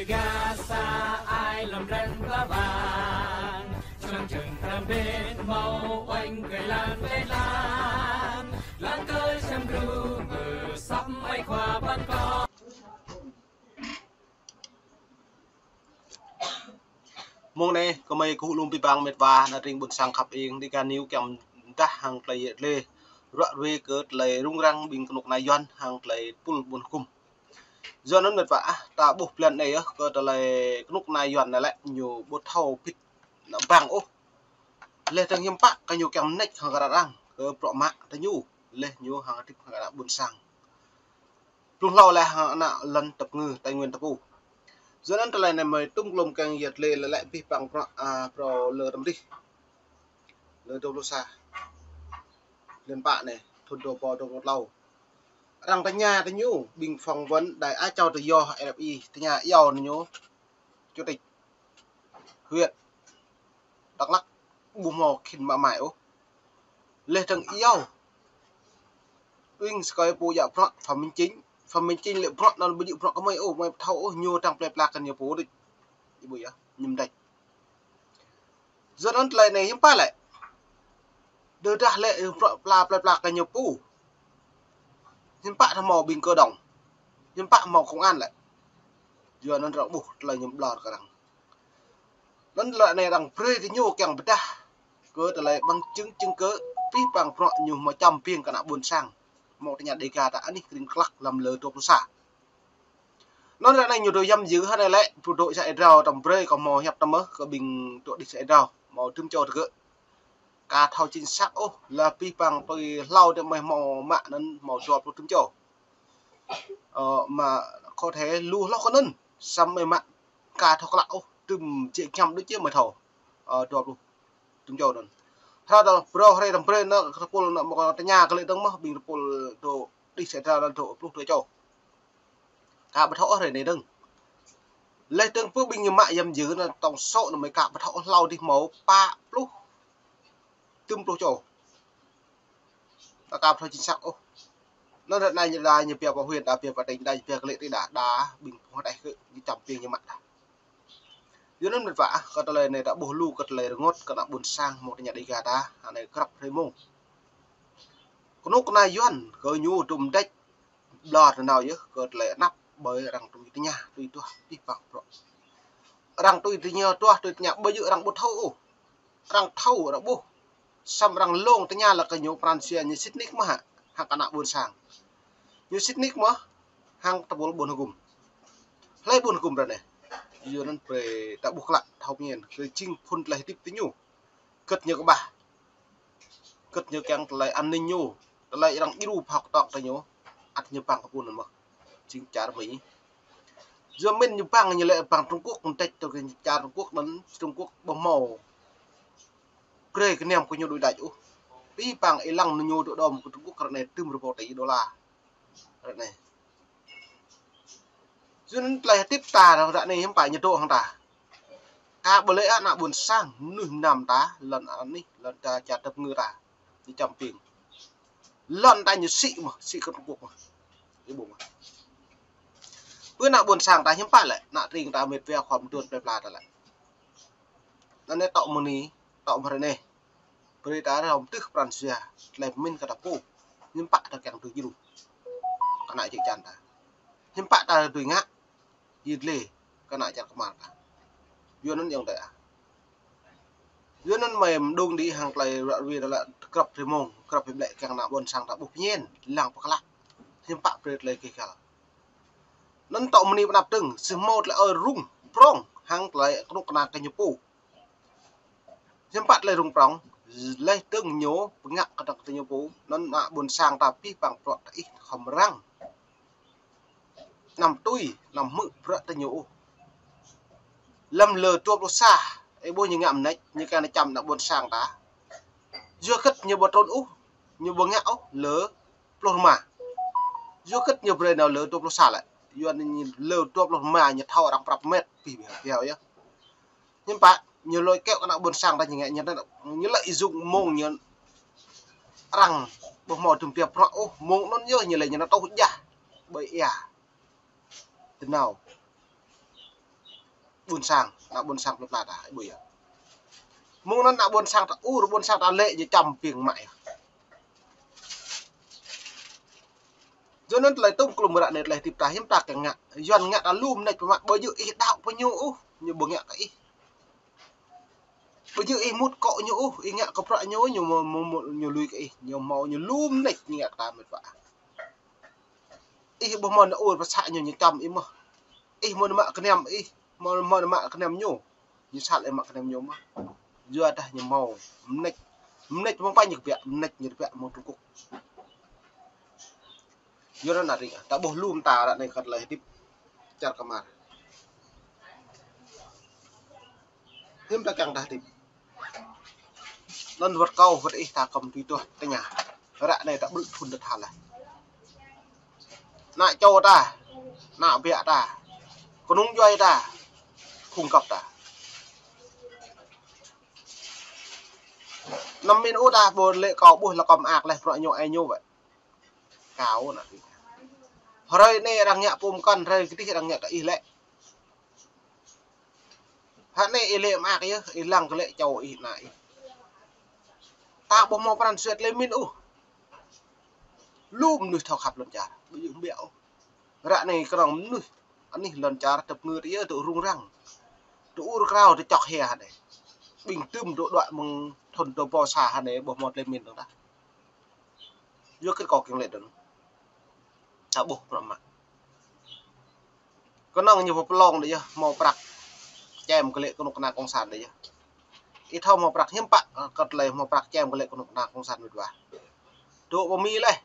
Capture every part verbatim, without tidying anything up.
Gasa ai lăm răng ba bang, čang čang tram bên mâo oanh kơi lan kơi lan, lan kơi sem gru mơ sắm ai khua ban kơ. Mông anai, kơmơi kơ hŭ lŭm pih pang met wa, ană tring ƀuôn sang khăp ing, Dega News kiăng mdah hăng tơlơi yet lê, ruă ruê kơ tơlơi rŭng răng ƀing kơnuk kơna Yuan hăng tơlơi pul ƀuôn hơkŭm. Yua anŭn met wa ah, ta ƀuh blan anai yơh, kơ tơlơi kơnuk kơna Yuan anai lĕ ñu ƀu thâo bit ană bang ôh. Leh dơ̆ng hiư̆m pă kơ ñu kiăng mơneč hăng kơ arăng, kơ bruă mă tơ ñu, leh ñu hăng hơdip hăng ană ƀuôn sang. Blung hlâo leh hăng ană lŏn tơpơngư Tây Nguyên ta pô. Yua anŭn tơlơi anai mơi tum glŏm kiăng yet lê lĕ lĕ pih pang bruă, a, phrâo lơ tơm rih. Lơ dua pluh sa. Blan pă anai, thŭn dua rơbâo dua pluh klâo. Arăng tơña tơ ñu, ƀing phỏng vấn đài á châu tự do R F I, tơña iâu ñu, chủ tịch huyện Đắk Lắk ƀu hmâo khĭn mă mai ôh. Leh dơ̆ng iâu ƀing sơkơi pô djă bruă Phạm Minh Chính, Phạm Minh Chính lĕ bruă anŭn ƀu djơ̆ bruă kơmơi ôh, mơi ƀu thâo ôh, ñu đang plơi pla kơ ñu pô đôč. Ibu ya, ñu mơneč. Yua anŭn tơlơi anai hiư̆m pă lĕ. Tơdah lĕ bruă pla plơi pla kơ ñu pô, hiư̆m pă ta hmâo ƀing kơđông, hiư̆m pă hmâo công an lĕ. Yua anŭn arăng ƀuh tơlơi ñu ƀlŏr kơ arăng. Anŭn tơlơi anai arăng brơi kơ ñu kiăng pơdah kơ tơlơi bằng chứng, chứng cứ pih pang bruă ñu hmâo čăm ƀing kơ ană ƀuôn sang. Hmâo tơña Dega ta anih kring klăk lăm lơ dua pluh sa. Anŭn ră anai ñu dŏ yăm yư hơnai lĕ, pô dŏ sa ê drao tăm brơi kơ hmâo hiăp tăm mơh kơ ƀing dŏ đih sa ê drao, hmâo tŭm čô tơgơ̆. Ka thâo chính xác ôh, lă pih pang tui hlâo tơ mơi hmâo mă anŭn hmâo dua pluh tŭm čô. Ơ, mă có thể lu hloh kơ anŭn, samơ̆ mă ka thâo klă ôh, tŭm jĕ giăm đôč jĕ mơi thâo. Ơ, dua pluh tŭm čô anŭn. Hră dŏ phrâo hrơi tăm brơi anŭn, tơpul anŭn mă kơ tơña kơ lĕ dơ̆ng mơh, ƀing tơpul dŏ đih sa ê drao anŭn dua pluh dua čô. Ka ƀu thâo ôh hrơi anai dơ̆ng. Leh dơ̆ng pơ ƀing ñu mă yăm yư anŭn tổng số anŭn mơi ka ƀu thâo ôh hlâo dih hmâo pă pluh, tŭm pluh čô. Ta ka ƀu thâo chính xác ôh. Anŭn ră anai ñu đa ñu pia pơ huyện, đa pia pơ tỉnh, đa ñu pia kơ lĕ ti đa, đa ƀing phung hơđeh kơ ñu čăm ƀing ñu mă đa. Yua anŭn met wa ah, kơ tơlơi anai ta ƀuh lu kơ tơlơi rơngot kơ ană ƀuôn sang hmâo tơña Dega ta, hơnai krăp hrơi mông. Kơnuk kơna Yuan kơ ñu tŭm đĕč ƀlŏr nao yơh kơ tơlơi anăp ƀơi arăng tui tơña, tui tuah, pih pang bruă. Arăng tui tơña tuah, tui tơña ƀu djơ̆ arăng ƀu thâo ôh. Arăng thâo arăng ƀuh. Samơ̆ arăng lông tơña lă kơ ñu pran jua ñu sĭt nik mơh hă, hăng kơ ană ƀuôn sang. Ñu sĭt nik mơh hăng tơpul ƀuôn hơkŭm. Hlơi ƀuôn hơkŭm ră anai. Yua anŭn brơi ta ƀuh klă thâo pơñen, kơ jing phŭn tơlơi hơdip tơ ñu. Kơ̆t ñu kơƀah. Kơ̆t ñu kiăng tơlơi an ninh ñu. Tơlơi arăng djru phak tŏk tơ ñu. Ăt ñu bang kơ pô anŭn mơh. Jing čar Mi. Yua mĭn ñu bang ñu lĕ bang Trung Quốc, mơ̆ tĕč tơ kơ čar Trung Quốc anŭn, Trung Quốc ƀu hmâo brơi kơnăm kơ ñu đuaĭ đač ôh. Pih pang ih lăng ñu dŏ đom kơ Trung Quốc ră anai tŭm rơbâo tỉ đô la. Ră anai. Yua anŭn tơlơi hơdip ta ră anai hiư̆m pă ñu dŏ hăng ta. Ka ƀu lĕ ană ƀuôn sang, mơnuih mơnam ta, lŏn anih, lŏn ta čar tơpơngư ta. Ñu čăm ƀing. Lŏn ta ñu sĭ mơh, sĭ kơ Trung Quốc mơh. Ih ƀuh mơh. Pơ ană ƀuôn sang ta hiư̆m pă lĕ, ană tring ta met wa khua mơtuan plơi pla ta lĕ. Anŭn anai tŏ mơ̆ng anai, tŏ mơ̆ng hrơi anai. Brơi ta rơ̆m tưh pran jua, tơlơi pơmĭn kơ ta pô. Hiư̆m pă ta kiăng tui djru. Kơ ană čư̆ čan ta. Hiư̆m pă ta tui ngă. Yit lê, kơ ană čar kơmar ta. Yua anŭn yơh tơ ah. Yua anŭn mơi mơđung đĭ hăng tơlơi ruă ruê ta lă krăp hrơi mông, krăp hrơi ƀlĕ kiăng ană ƀuôn sang ta ƀuh pơñen, lăng pơklă. Hiư̆m pă brơi tơlơi kơ kăl. Anŭn tŏ mơ̆ng anai pơ anăp dơ̆ng, sĭ hmâo tơlơi ơi rŭng prŏng, hăng tơlơi kơnuk kơna kơ ñu pô. Hiư̆m pă tơlơi rŭng prŏng, leh dơ̆ng ñu pơngă kơdơ̆ng tơ ñu pô, anŭn ană ƀuôn sang ta pih pang bruă ta ih khŏm răng. Anăm tui, anăm hmư̆ bruă tơ ñu ôh. Lăm lơ dua pluh sa, ih ƀuh ñu ngă mơneč, ñu kiăng čăm ană ƀuôn sang ta. Yua kơ̆t ñu ƀu trŭn ôh, ñu ƀu ngă ôh, lơ pluh rơma. Yua kơ̆t ñu brơi nao lơ dua pluh sa lĕ. Yua anŭn ñu lơ dua pluh rơma ñu thâo arăng prăp met, pih pih pih yơh. Hiư̆m pă, ñu lôi kéo kơ ană ƀuôn sang ta ñu ngă, ñu, ñu lợi dụng mông ñu arăng ƀu hmâo tŭm tiap bruă ôh, mông anŭn yơh ñu lĕ ñu nao tuh jah ƀơi ia. Tơ nao. ƀôn sang, ană ƀôn sang plơi pla ta, ih ƀuh yơh. Mơ̆ng anŭn ană ƀôn sang ta ur, ƀôn sang ta lĕ ñu čăm ƀing mă yơh. Yua anŭn tơlơi tŭm klum ră anai tơlơi hơdip ta hiư̆m ta kiăng ngă. Yuan ngă ta lu mơneč pơmă, ƀu djơ̆ ih đaŏ pơ ñu ôh, ñu ƀu ngă kơ ih. Ƀu djơ̆ ih mŭt akŏ ñu ôh, ih ngă kơ bruă ñu, ñu mơ̆, mơ̆, mơ̆, ñu lui kơ ih, ñu hmâo ñu lu mơneč ñu ngă kơ ta met wa. Ih ƀu hmâo nao ur pơ să ñu, ñu čăm ih mơ̆n. Ih hmâo nao mă kơnăm ih, hmâo, hmâo nao mă kơnăm ñu, ñu sat ih mă kơnăm ñu mơ̆n. Yua dah ñu hmâo mơneč, mơneč mơ̆ng pă ñu kơbiă, mơneč ñu kơbiă mơ̆ng Trung Quốc. Yua anŭn arăng, ta ƀuh lŏm ta ră anai kơ tơlơi hơdip čar kơmar. Hiư̆m ta kiăng ta hơdip. Anŭn wơ̆t kâo wơ̆t ih ta kơm tui tuah tơña. Ră anai ta ƀrư̆ thŭn ta tha laih. Ană čô ta, ană biă ta, kơnung djuai ta, phung găp ta. Anăm min ôh ta ƀu lĕ kâo ƀuh lă kâo mơak laih bruă ñu ai ñu wơ̆t. Kâo ană tui. Hrơi anai arăng ngă pơm kăn, hrơi kơdih arăng ngă kơ ih lĕ. Hă anai ih lĕ mơak yơh, ih lăng kơ lĕ čô ih ană ih. Ta ƀu hmâo pran jua tơlơi min ôh. Lu mơnuih thâo khăp lŏn čar, ƀu djơ̆ ƀiă ôh. Ră anai kơnơ̆ng mơnuih anih lŏn čar tơpơngư ta yơh dŏ rŭng răng. Dŏ ur krao dŏ čŏk hia hă anai. Ƀing tơm dŏ đuaĭ mơ̆ng thŭn dua rơbâo sa hă anai ƀu hmâo tơlơi min dơ̆ng tah. Yua kơ kâo kiăng lĕ dơ̆ng. Ta ƀuh bruă mă. Kơnơ̆ng ñu pơplông đơi yơh, hmâo prăk čem kơ lĕ kơnuk kơna cộng sản đơi yơh. Ih thâo hmâo prăk hiư̆m pă, kơ tơlơi hmâo prăk čem kơ lĕ kơnuk kơna cộng sản met wa. Dŏ pơ Mi laih,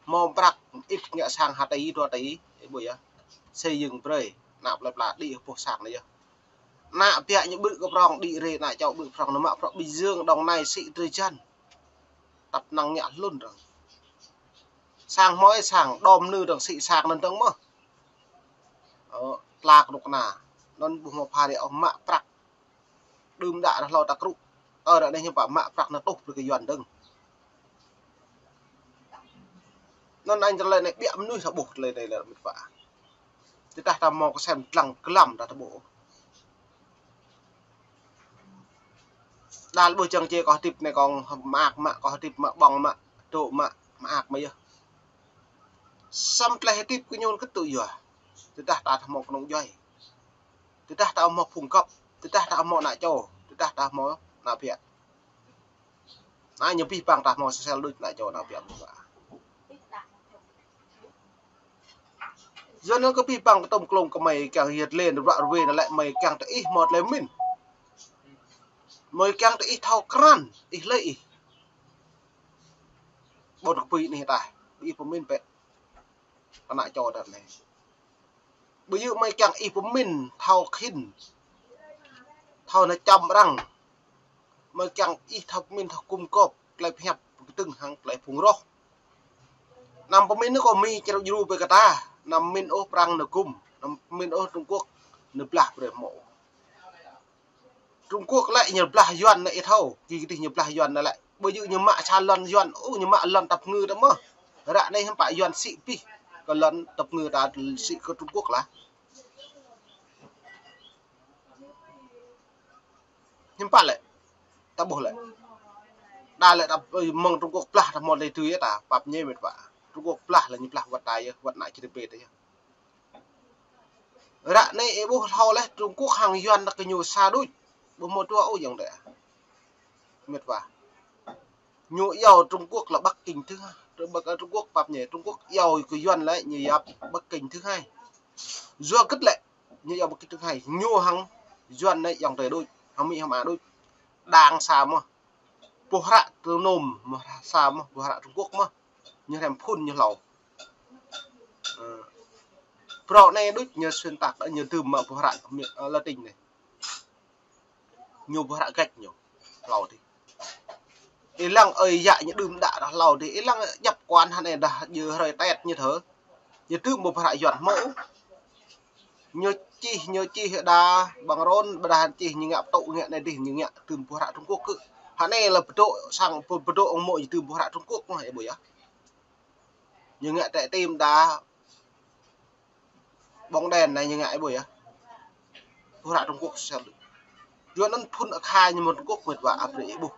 hmâo prăk ĭt ngă sang ha tỉ, dua tỉ, ih ƀuh yơh. Xây dựng brơi, ană plơi pla đĭ pơ sang đơi yơh. Ană biă ñu ƀrư̆ kơ prŏng đĭ rai, ană čô ƀrư̆ prŏng nao mă bruă Bình Dương, Đồng Nai, sĭ drơi jan. Tăp năng ngă hlŭn arăng. Sang hmâo sang, đom nư arăng sĭ sang anŭn dơ̆ng mơ̆n. Ơ, tla kơnuk kơna. Anŭn ƀu hmâo pha rĕ ôh mă prăk. Đưm đă ră hlâo ta krŭ. Ơ, ră anai hiư̆m pă mă prăk nao tuh brơi kơ Yuan dơ̆ng. Anŭn anŭn tơlơi anai ƀiă mơnuih ta ƀuh tơlơi anai lĕ met wa. Tơdah ta hmâo kơsem dlăng glăm ta ta ƀuh. Đa lĕ ƀuh jăng čê kâo hơdip anai kâo mơak mă, kâo hơdip mă ƀơ̆ng mă, dŏ mă, mơak mă yơh. Samơ̆ tơlơi hơdip kơ ñu kơtư̆ yua. Tơdah ta hmâo kơnung djuai. Tơdah ta hmâo phung găp, tơdah ta hmâo ană čô, tơdah ta hmâo ană biă. Anai ñu pih păng ta hmâo sel đôč ană čô ană biă mơ̆n wa. Yua anŭn kơ pih păng kơ tơm klông kơ mơi kiăng yơh lĕ bruă ruai anŭn lĕ mơi kiăng tơ ih hmâo tơlơi min. Mơi kiăng tơ ih thâo krăn, ih lĕ ih. Ƀôn kơ pui anai ta, ih pơmin pĕ. Ană čô ta anai. Ƀu djơ̆ mơi kiăng ih pơmin thâo khĭn, thâo nao čăm arăng. Mơi kiăng ih thâo pơmin thâo gum gôp, tơlơi pơhiăp pơkơdơ̆ng hăng tơlơi phung roh. Anăm pơmin ôh kơ Mi črâo djru brơi kơ ta, anăm min ôh Prăng nao gum, anăm min ôh Trung Quốc nao blah brơi mơ̆. Trung Quốc lĕ ñu blah Yuan anai ih thâo, kơ kơdih ñu blah Yuan anai lĕ. Ƀu djơ̆ ñu mă sa lŏn Yuan, ôh, ñu mă lŏn tơpơngư ta mơ̆n. Ră anai hiư̆m pă Yuan sĭ pih kơ lŏn tơpơngư ta sĭ kơ Trung Quốc lah. Hiư̆m pă lĕ, ta ƀuh lĕ. Đa lĕ ta, ơ, mơ̆ng Trung Quốc blah ta hmâo tơlơi tui yơh ta, pap ñe met wa. Trung Quốc blah lĕ ñu blah wơ̆t ta yơh, wơ̆t ană čơdơ̆ bê ta yơh. Ră anai ih ƀuh hlâo laih Trung Quốc hăng Yuan ta kơ ñu sa đôč. Ƀu hmâo dua ôh ayŏng adơi. Met wa. Ñu iâu Trung Quốc là Bắc Kinh thứ hai. Trung Quốc pap ñe, Trung Quốc iâu kơ Yuan lĕ ñu yap Bắc Kinh thứ hai. Yua hơget lĕ ñu yap Bắc Kinh thứ hai. Ñu hăng Yuan anai ayŏng adơi đôč, hăng Mi hăng A đôč. Đang sa mơ̆n. Boh hră tơnôm mơ̆n sa mơ̆n, boh hră Trung Quốc mơ̆n. Ñu hrăm phun ñu hlâo. Ơ. Phrâo anai đôč ñu xuyên tạc, ñu dưm mă boh hră Mi, ơ, Latin anai. Ñu boh hră Grĕk ñu hlâo dih. Ih lăng ơi yă ñu đưm đă ră hlâo dih. Ih lăng djăp kuan hă anai dah djơ̆ hrơi Tết ñu thơ. Ñu dưm boh hră Yuan hmâo. Ñu čih, ñu čih đa ƀăng rôn, ƀôdah čih ñu ngă pơtŭ ngă anai dih, ñu ngă dưm boh hră Trung Quốc kơ. Hă anai lĕ pơdŏ sang, pơdŏ ong mơ̆ ñu dưm boh hră Trung Quốc mơ̆n, ih ƀuh yơh. Ñu ngă tĕ tim đa bóng đèn anai ñu ngă ih ƀuh yơh. Ƀuh ră Trung Quốc sel. Yua anŭn phun akha ñu mơ̆n Trung Quốc mĕt wa, ăp rĕ ih ƀuh.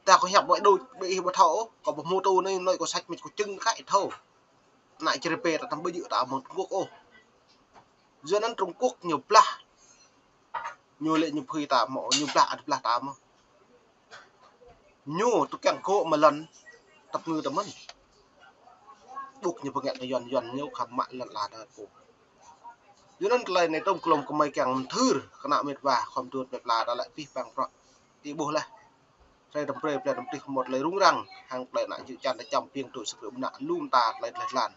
Ta kơ hiăp ƀơi đôč, ƀơi ih ƀu thâo ôh, kơ ƀuh mô tô anai, anai kơ săč mĕt kơ čưng kă ih thâo. Ană črê pê ta tăm ƀơi jư̆ ta mơ̆ng Trung Quốc ôh. Yua anŭn Trung Quốc ñu blah. Ñu lĕ ñu phui ta mơ̆, ñu blah, ăt blah ta mơ̆. Ñu tŭ kiăng kơ mă lŏn, tăp ngư ta mơ̆n. Ƀuh ñu pơngă ta Yuan, Yuan ñu khăm mă lŏn la ta pô. Yua anŭn tơlơi anai tơm klôm kơmơi kiăng mơthưr, kơ ană mĕt wa, khŏm tuôn plơi pla ta lĕ pih pang prŏ. Ih ƀuh laih. Hrơi tơm brơi, plơi tơm tih mơ̆ tơlơi rŭng răng, hăng tơlơi ană jư̆ čan ta čăm piêng tŭ sơkrư̆ mơnă lŭm ta tơlơi tơlơi tlan.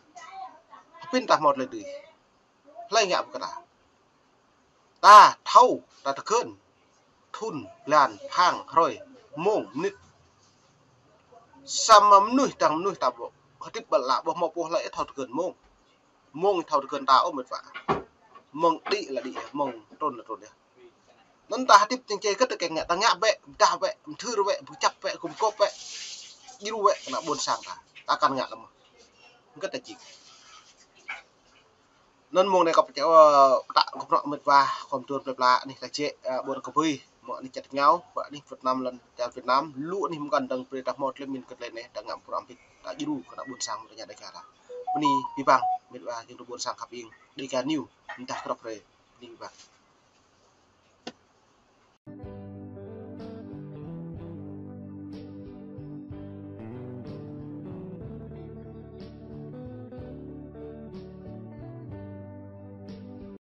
Hơpin ta mơ̆ tơlơi dưi. Hlơi ngă pơkra. Ta thâo, ta tơkơn. Thun, blan, phang, hrơi, mông, mơnit. Samơ̆ mơnuih, tang mơnuih ta ƀuh. Hơdip ƀă lă ƀuh mơ̆ ƀuh hlơi ih thâo tơkơn mông. Mông ih thâo tơkơn ta ôh mĕt wa. Mông đĭ la đĭ, mông trŭn la trŭn yơh. Anŭn ta hơdip tơ̆ng čê kơ ta kiăng ngă, ta ngă bĕ, dah bĕ, mơthưr bĕ, pơčăp bĕ, gum gôp bĕ. Djru bĕ kơ ană ƀôn sang ta. Ta kăn ngă lăm. Kơ ta čih. Anŭn mông anai kơ pơčăp, ơ, ta kơ prŏ mĕt wa, khŏm tuôn plơi pla, anih ta čĕ, ơ, ƀôn kơ bui, mơ̆ anih čăt ngao, ƀă anih Việt Nam lŏn, čar Việt Nam, lu anih mơkăn dơ̆ng brơi ta mơ̆ tơlơi min kơ tơlơi anai, ta ngă prŏ ƀĭt, ta djru kơ ană ƀôn sang, ta ngă Dega ta. Bơni, abih bang, mĕt wa, jing tơ ƀôn sang khăp ing, Dega News, mơdah krăp hrơi, bơni abih bang.